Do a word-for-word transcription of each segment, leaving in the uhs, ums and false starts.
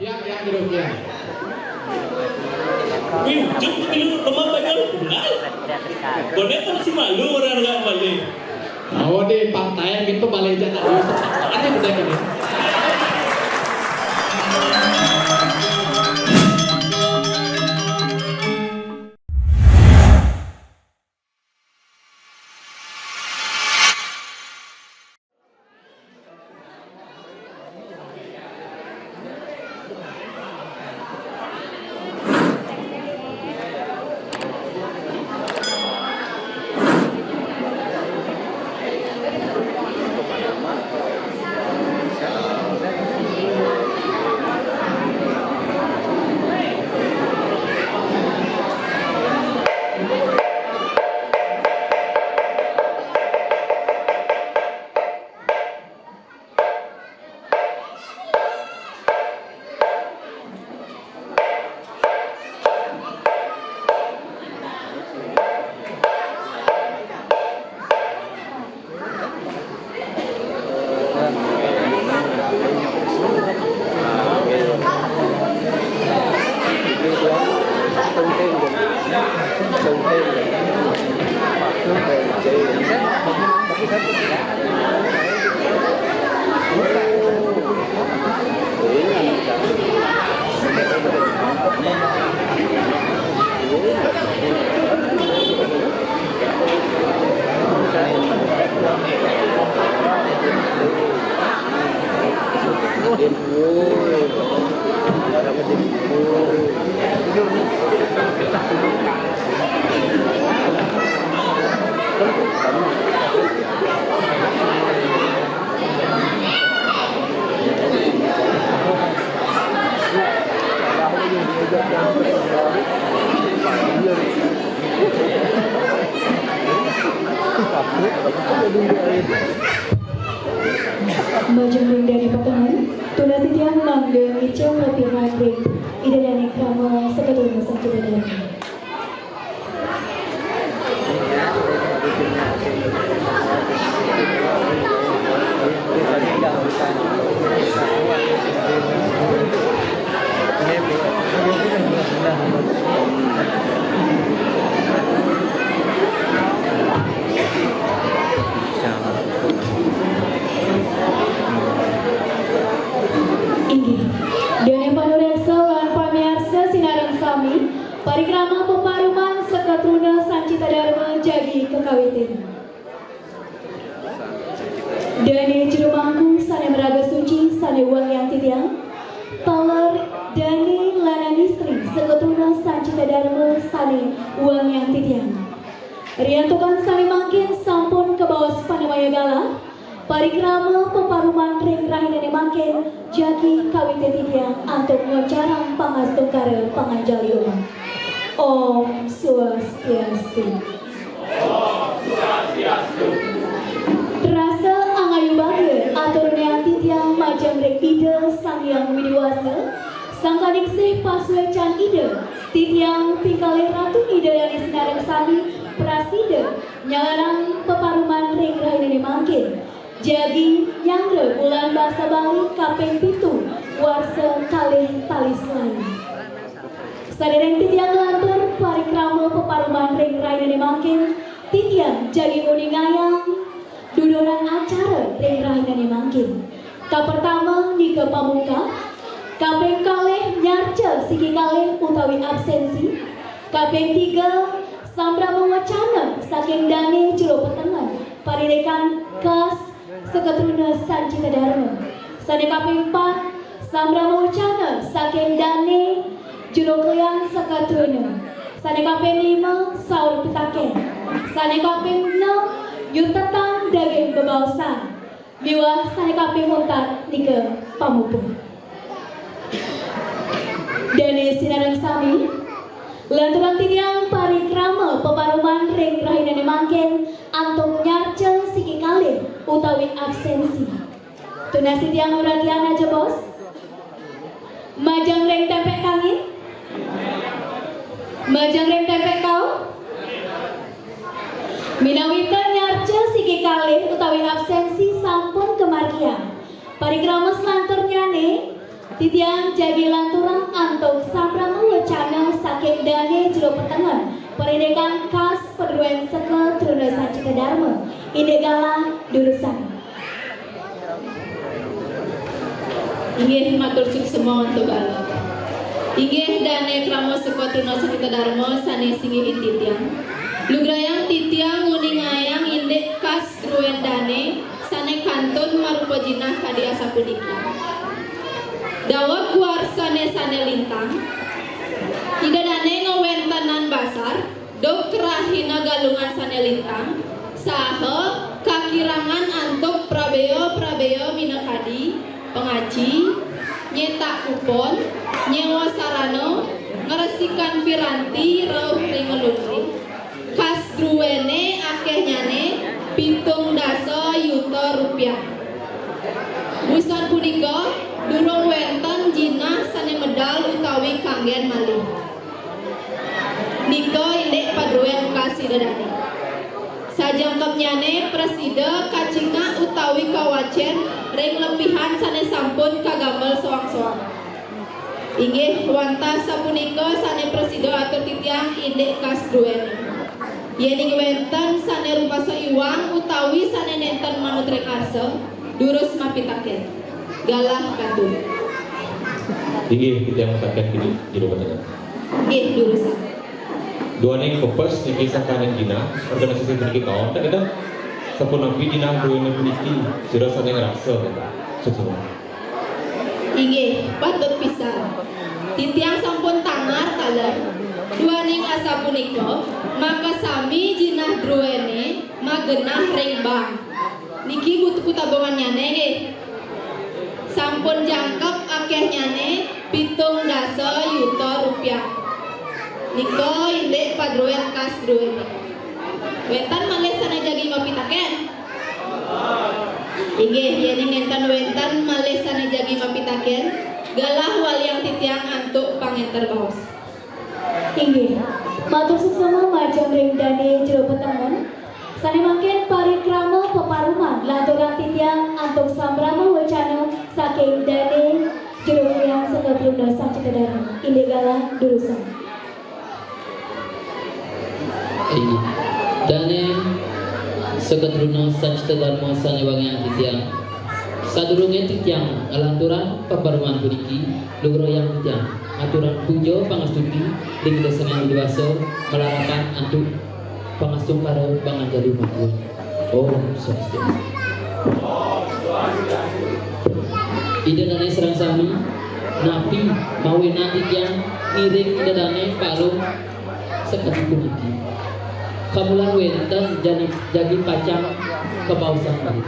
Ya, ya, duduk ya. Wih, jeng, ini lemah banyak bungal. Konek kan si malu orang nggak balik. Oh, di pantai gitu balik aja tadi. Ada beda gini. Majeng ring dané patengen, tunas titiang mangda ngicén lepihan ring Ida Dané krama saketul nusantara. Inggih. Dané panuréksa lan pamiarsa sinareng sami, parikrama peparuman Seketruna Sancita Dharma jagi kakawitin. Dané jero mangku sané maraga suci sané wangiang titiang, taler dané lanang istri Seketruna Sancita Dharma sané wangiang titiang. Riantukan sané mangkin sampun kabaos panemaya galah, parikrama peparuman ring rahinané mangkin jagi kawitin titiang antuk ngoncarang pangastungkara panganjali umat. Om Swastiastu. Rasa angayubaga aturniang titiang majeng ring Ida Sang Hyang Widi Wasa, sangkaning sih pasuécan Ida, titiang pingkalih Ratu Ida Dané sinareng sami prasida nyalerang peparuman ring rahinané mangkin. Jagi nyanggra bulan basa Bali kaping pitu, warsa kalih tali selaé. Sadéréng titiang nglantur parikrama peparuman ring rahinané mangkin, titiang jagi nguningayang dudonan acara ring rahinané mangkin. Kapertama nika pamungkah, kaping kalih nyarca siki kalih utawi absénsi, kaping tiga sambrama wacana saking dané jero petengen paridikan khas Seketruna Sancita Dharma. Sané kaping pat, sambrama wacana saking dané jero klian Seketruna. Sané kaping lima, saur pitakén. Sané kaping enam, nyutetang daging bebaosan. Miwah sané kaping untat nika pamuput. Dané sinareng sami, lanturang titiang parikrama peparuman ring rahinané mangkin antuk nyarca siki kalih utawi absénsi. Tunas titiang uratian ajebos. Majeng ring tempek kangin. Majeng ring tempek kaum. Minawita nyarca siki kalih utawi absénsi sampun kamargiang. Parikrama selanturnyané Tiang jagi lanturang antuk sambrama wacana saking Dane Jero Petengen, parindikan kas padruén Seka Truna Sancita Darma, indik galah durusang. Inggih, matur suksema antuk galah. Inggih, Dane Krama Seka Truna Sancita Darma sané singgihin titiang. Lugrayang titiang nguningayang indik kas druén dane sané kantun marupa jinah kadi asapuniki. Daweg warsané sané lintang, Ida Dane ngawéntenang basar, duk rahina Galungan sané lintang, saha kakirangan antuk prabéa-prabéa minakadi pangaci, nyétak kupon, nyéwa sarana, ngresikan piranti rauh ring ngelunti. Kas druéné akéhnyané pitung dasa yuta rupiah. Wusan punika durung wénten jinah sané medal utawi kanggén malih. Nika indik padruén kas Ida Dane. Sajangkepnyané prasida kacingak utawi kawacén ring lepihan sané sampun kagamel soang-soang. Inggih, wantah sapunika sané prasida atur titiang indik kas druéné. Yéning wénten sané rumasa iwang utawi sané nénten manut ring arsa, durus mapitakén. Galah kantun. Inggih, titiang mapitakén, Jero Petengen. Inggih, durusang. Duaning pepes niki sangkaning jinah, organisasi puniki kaon, tak ada. Sapunapi jinah druéné puniki, sira sané ngraksa, suksma. Inggih, patut pisan. Titiang sampun tangar taler. Duaning asapunika, makasami jinah druéné magenah ring bank. Niki buku tabungannyané nggih. Sampun jangkep akéhnyané pitung dasa yuta rupiah. Nika indik padruén kas druéné. Wénten malih sané jagi mapitakén? Inggih, yéning nénten wénten malih sané jagi mapitakén, galah waliang titiang antuk pangénter baos. Inggih, matur suksma majeng ring Dane Jero Petengen. Sané mangkin parikrama peparuman lanturang titiang antuk sambrama wacana saking Dane Jero Petengen Seka Truna Sancita Darma. Indik galah durusang. Inggih. Dane Seka Truna Sancita Darma sané wangiang titiang. Sadurungé titiang nglanturang peparuman puniki, lugrayang titiang ngaturang puja pangastuti ring Ida Sang Hyang Widhi Wasa malarapan antuk pangastungkara panganjali mangkuan. Om Swastiastu. Ida Dane sareng sami, napi mawinan titiang ngiring Ida Dane parum sakadi puniki. Kamulan wénten jani jagi pacang kabaosan malih.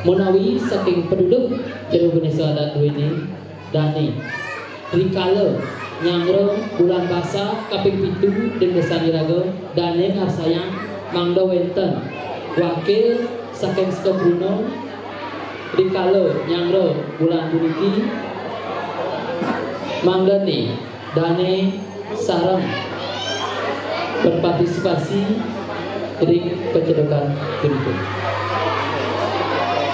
Menawi saking paduduk Jero Ganésa Adat duéné, dane. Rikala nyanggra bulan Basah kaping pitu ring désan iraga, dane ngarsayang mangda wénten wakil saking Seka Truna rikala nyanggra bulan puniki, mangdane dane sareng berpartisipasi ring pacedukan punika.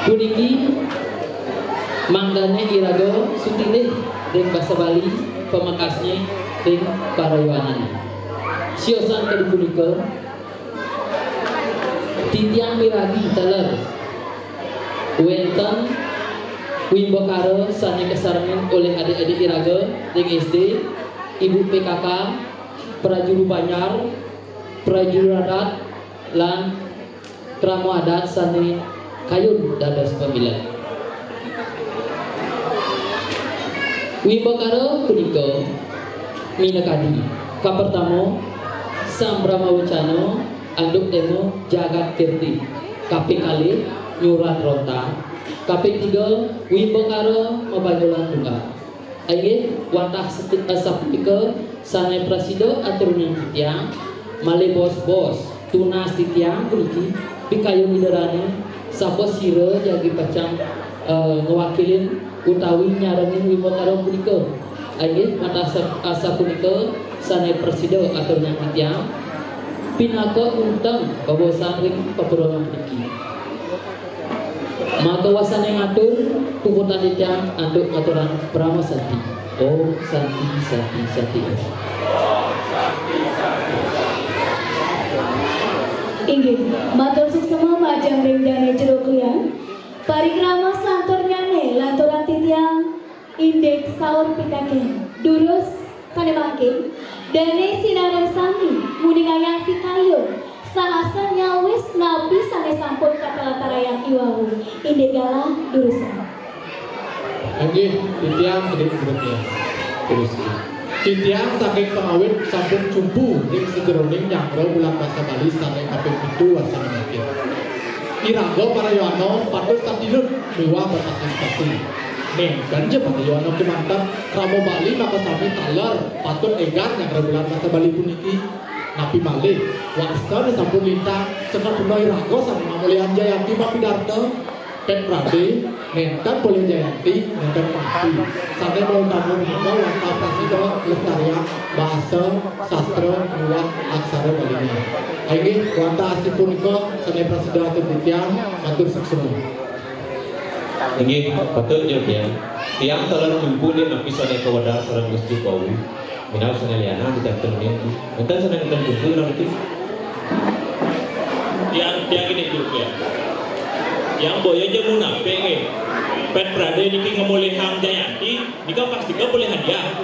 Puniki mangdane iraga sutilih ring basa Bali, pamekasne ring parayuanane. Siosan kadi punika, titiang miragi taler wenten wimbakara sane kasarengin olih adik-adik iraga ring S D, Ibu P K K, prajuru banjar, prajuru adat, lan krama adat sane kayun dados pamilet. Wimbakara punika minakadi, kapertama, Sambrama Wacana, antuk tema Jagat Kirti, kaping kalih, Nyurat Ronta, kaping tiga, Wimbakara Mabanyulan Tunggal. Inggih, wantah seti-, eh, sapunika sane prasida aturang titiang, malih bos-bos tunas titiang puniki pikayun Ida Dane, sapa sira jagi pacang, eh, ngwakilin utawi nyarengin wimbakara punika. Inggih, wantah sap-, eh, sapunika sane prasida aturang titiang, pinaka unteng babaosan ring papurangan puniki. Maka wasana ngatur, puputan titiang antuk ngaturan parama santi. Om Santi, Santi, Santi, Om. Inggih, matur suksma majeng ring Dane Jero Krian. Parikrama salanturnyane lanturang titiang indik saur pitaken. Durus sane mangkin, dane sinareng sami nguningayang pitayun saha nyawis napi sane sampun katlatarayang iwau. Indik galah durusang. Inggih, titiang sedek sedeknya. Terus. Titiang saking pangawit sampun cumpu ring sajeroning nyanggra Bulan Basa Bali sane kaping pitu warsa mangkin. Iraga para yowana patut satinut miwah berpartisipasi. Nenten ja para yowana kemanten krama Bali maka sami taler patut egan nyanggra Bulan Basa Bali puniki. Napi malih, warsa sampun lintang, seka tuna iraga sami ngamolihang Jayanti mapidarta. Pet Prade, nenten polih Jayanti, nenten Pati. Sane mautama punika wantah prasida lestariang basa, sastra, miwah aksara Balinya. Inggih, wantah asih punika sane prasida atur titiang, matur suksma. Inggih, patut ja tiang. Tiang taler cumpu indik napi sane kawedar sareng Gusti Pawi. Minab sane lianan di temen niki. Enten sane enten kumpul nang niki. Tiang, tiang indik jero krian. Tiang boya ja munafik nggih. Pet Prade niki ngamolihang Jayanti, nika pastika polih hadiah.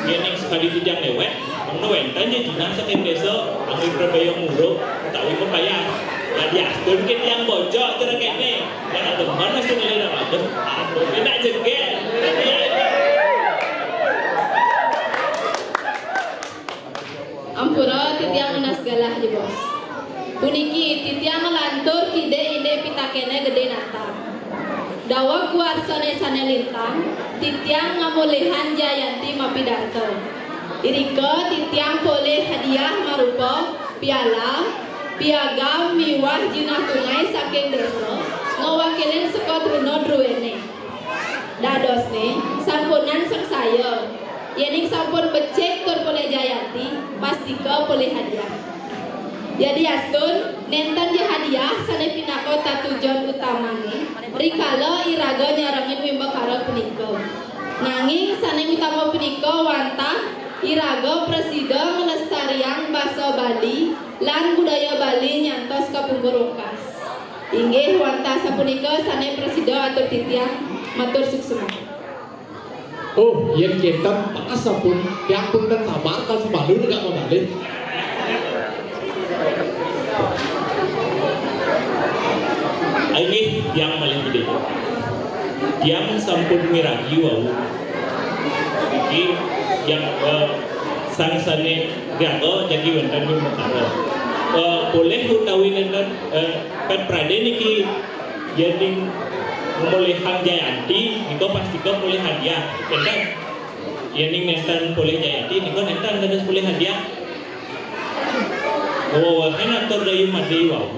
Yen ning sakadi titiang dewek, mangda wenten ja jinah saking desa, angin prabaya muruk, utawi mapayas. Yadiastun ké tiang bojok cara kéné. Yen ada mana sing nilai dah bagus, aku kena jegel. Ampura, titiang nunas galah, jebos. Puniki titiang nglantur kidik indik pitakéné Gedé Nata. Daweg warsané sané lintang, titiang ngamolihang Jayanti mapidarta. Irika titiang polih hadiah marupa piala, piagam miwah jinah tunai saking désa, ngwakilin seka truna druéné. Dadosné, sampunang saksaya. Yéning sampun becik tur polih Jayanti, pastika polih hadiah. Yadiastun, nénten ja hadiah sané pinaka tatujon utamané, rikala iraga nyarengin wimbakara punika. Nanging sané utama punika wantah iraga prasida nglestariang basa Bali lan budaya Bali nyantos kapungkur wekas. Inggih wantah sapunika sané prasida atur titiang, matur suksma. Oh, yén kénten, panas sampun, tiang pun ten sabar, kan semalu negak mamalih. Inggih, tiang malih gedé. Tiang sampun miragi wau. Niki tiang, eh, sang sané raga jagi wénten wimbakara. Eh, polih utawi nénten, eh, Pet Prade niki yéning ngamolihang Jayanti, nika pastika polih hadiah. Énten. Yéning nénten polih Jayanti, nika nénten dados polih hadiah. Wewehin atur dayu madé wau,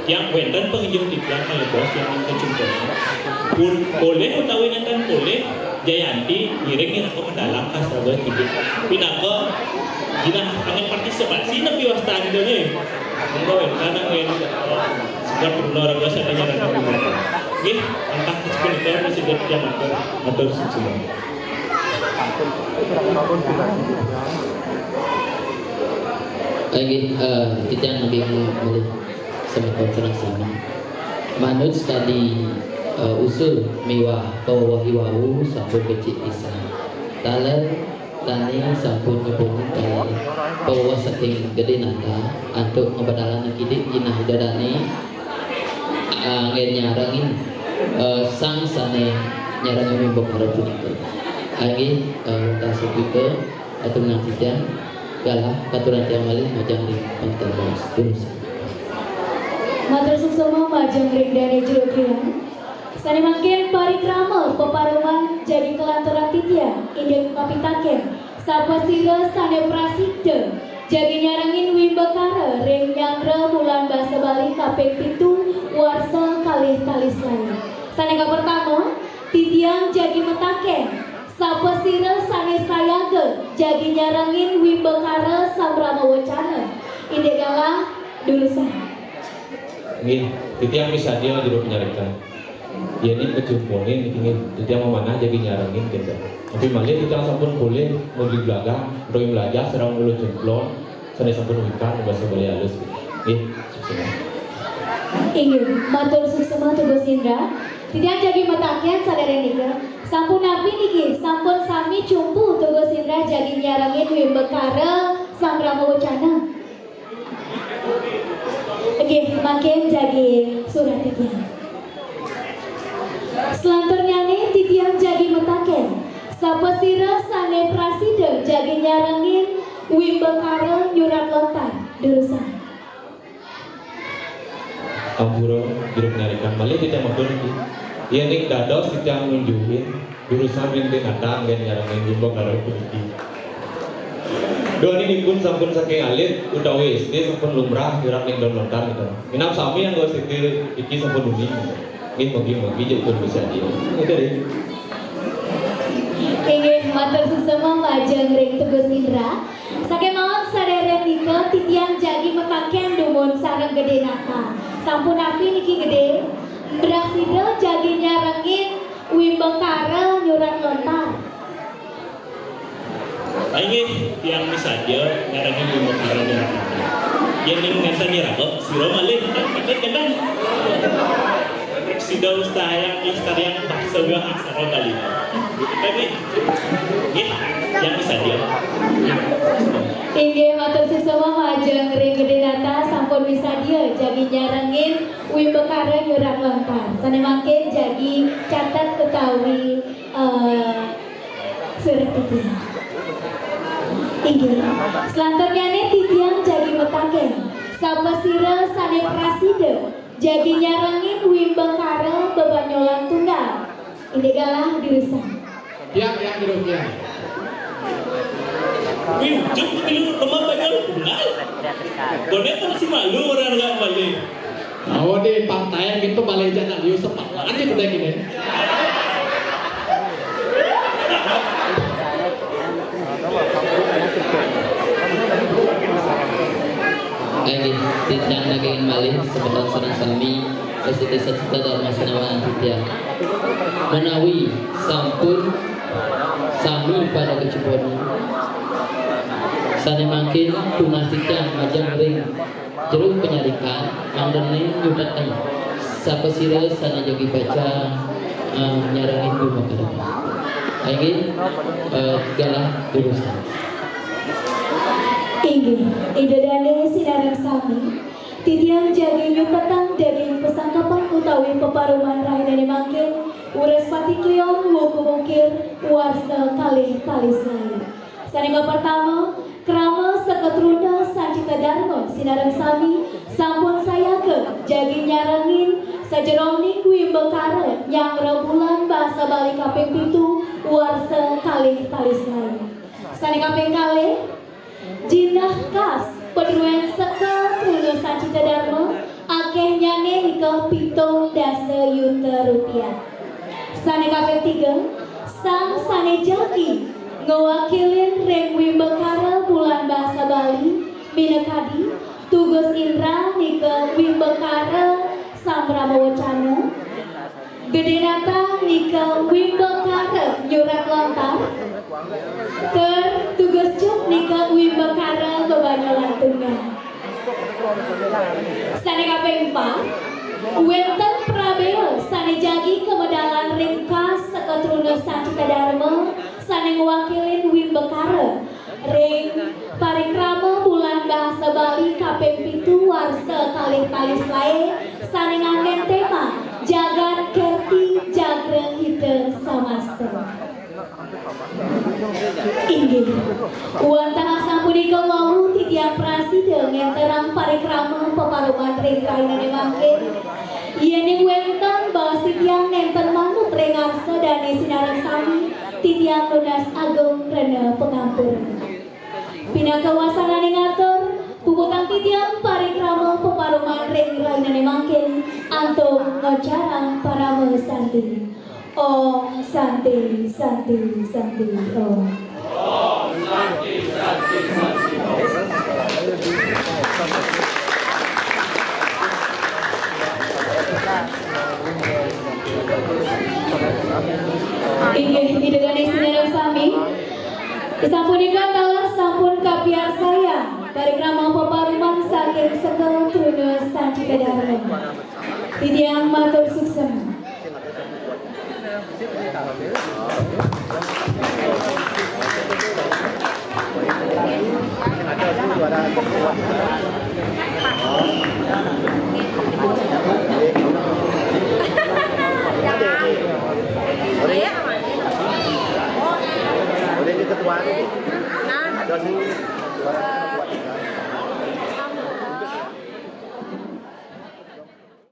tiang wénten panginjil titiang malebos tiang kacumpen. Pun polih utawi nénten polih, Jayanti ngiring iraga madalang ka Saga Kidik. Pinaka jinah angin partisipasi nepi wastan ida nggih. Monggo wénten angin sekat truna raga sadaya raga. Nggih, wantah sapunika prasida titiang matur. Matur suksma. Inggih, eh, titiang nabi malih semeton sareng sami. Manut sakadi, eh, usul miwah pawewehi wau sampun becik pisan. Taler dané sampun nyepunin taler pawewehan saking Gedé Nata antuk ngabedalang kidik jinah ida dané, eh, anggén nyarengin, eh, sang sané nyarengin wimbakara punika. Inggih, eh, wantah sapunika, atur nang titiang, galah katuran tiang malih majeng ring pangterbaos. Durus. Matur suksma majeng ring dané jero krian. Sané mangkin parikrama peparuman jagi kalanturang titiang indik mapitakén, sapasira sané prasida jagi nyarengin wimbakara ring nyanggra Bulan Basa Bali kaping pitu warsa kalih tali selayan. Sané kapertama, titiang jagi matakén, sapasira sané sayaga jagi nyarengin wimbakara sambrama wacana. Indik galah durusang. Nggih, titiang misadia juru panyarita. Yén kecumponin niki nggih, titiang mamanah jagi nyarengin kénten. Tapi malih titiang sampun polih mudi belaga, roy belajar sareng ngulu cemplon, sané sampun wikan basa Bali alus. Nggih, suksma. Inggih, matur suksma Tugus Indra. Titiang jagi mataken sadéréng nika, sampun napi niki, sampun sami cumpu Tugus Indra jagi nyarengin wimbakara Sang Rama Wacana? Nggih, mangkin jagi suratan. Selanturnyané titiang jagi mataken, sapasira sané prasida jagi nyarengin wimbakara nyurat lontar, durusang. Ampura, juru panyarikan. Malih titiang matur niki. Yén ing dados titiang nunjukin, durusang ring Dénata anggén nyarengin wimbakara puniki. Duaning ipun sampun saking alit utawi S D sampun lumrah nyurat ring daun lontar nika. Minab sami anggota S D niki sampun uning. Nggih, mugi-mugi jepun bisa dia. Nika, Dé. Inggih, matur suksma majeng ring Tugus Indra. Sakémaon sadéréng nika titiang jagi mataken dumun sareng Gedé Nata. Sampun napi niki Gedé? Prasida jagi nyarengin wimbakara nyurat lontar? Inggih, tiang misadia nyarengin wimbakara nyurat lontar. Yén ning nénten nyarengin, sira malih. Kan, kan, kan. Sida usaha yang lestariang basa miwah aksara Bali. Nggih, nggih, yang sadia. Inggih, matur suksma majeng ring Gedé Nata sampun misadia jagi nyarengin wimbakara nyurat lontar. Sané mangkin jagi catet utawi, eh, surat titiang. Inggih, selanturnyané titiang jagi mataken, sapasira sané prasida jagi nyarengin wimbakara bebanyolan tunggal. Indik galah durusang. Tiang, tiang, durus, tiang. Wih, juk, wih, lemah banyak tunggal. Bonek kan si malu orang nggak balik. Oh, di pantai gitu, balik jalan, yuk, sepak banget sih udah gini. Inggih, titiang nagingin malih semeton sareng sami, prasida Sacita Dharma Sinawan titiang. Menawi sampun sami pada kecumponin, sané mangkin tunas titiang majeng ring jero panyarikan, mangdané nyutetang sapasira sané jagi baca, eh, nyarengin wimbakara. Inggih, eh, galah durusang. Inggih, Ida dané sinareng sami, titiang jagi nyutetang daging pasangkapan utawi peparuman rahinané mangkin, Wrespati Kliwon, wuku Wukir, warsa kalih tali selaé. Sané kapertama, krama Sekatruna Sancita Dharma sinareng sami sampun sayaga jagi nyarengin sajeroning wimbakara nyanggra bulan basa Bali kaping pitu warsa kalih tali selaé. Sané kaping kalih, jinah kas padruén Sekatruna Sancita Dharma, akéhnyané nika pitung dasa yuta rupiah. Sané kaping tiga, sang sané jagi ngwakilin ring wimbakara bulan basa Bali, minakadi Tugus Indra nika wimbakara Sang Rama Wacana, Gedé Nata nika wimbakara nyurat lontar, tur Tugus Cuk nika wimbakara bebanyolan tunggal. Sané kaping empat, wénten prabéa sané jagi kamedalan ring kas Sekatruna Sancita Dharma sané ngwakilin wimbakara ring parikrama bulan basa Bali kaping pitu warsa kalih tali selaé sané nganggén téma Jagat Kerti Jagra Hita Samasta. Inggih. Wantah sapunika wau titiang prasida ngénterang parikrama peparuman ring rahinané mangkin. Yéning wénten baos titiang nénten manut ring arsa dané sinareng sami, titiang nunas agung rena pangampura. Pinaka wasananing atur, puputang titiang parikrama peparuman ring rahinané mangkin, antuk ngacarang parama santi. Om Santi, Santi, Santi, Om. Sapunika taler sampun kapiarsayang parikrama peparuman saking Sekel Truna Sancika Dharma. Titiang matur suksma.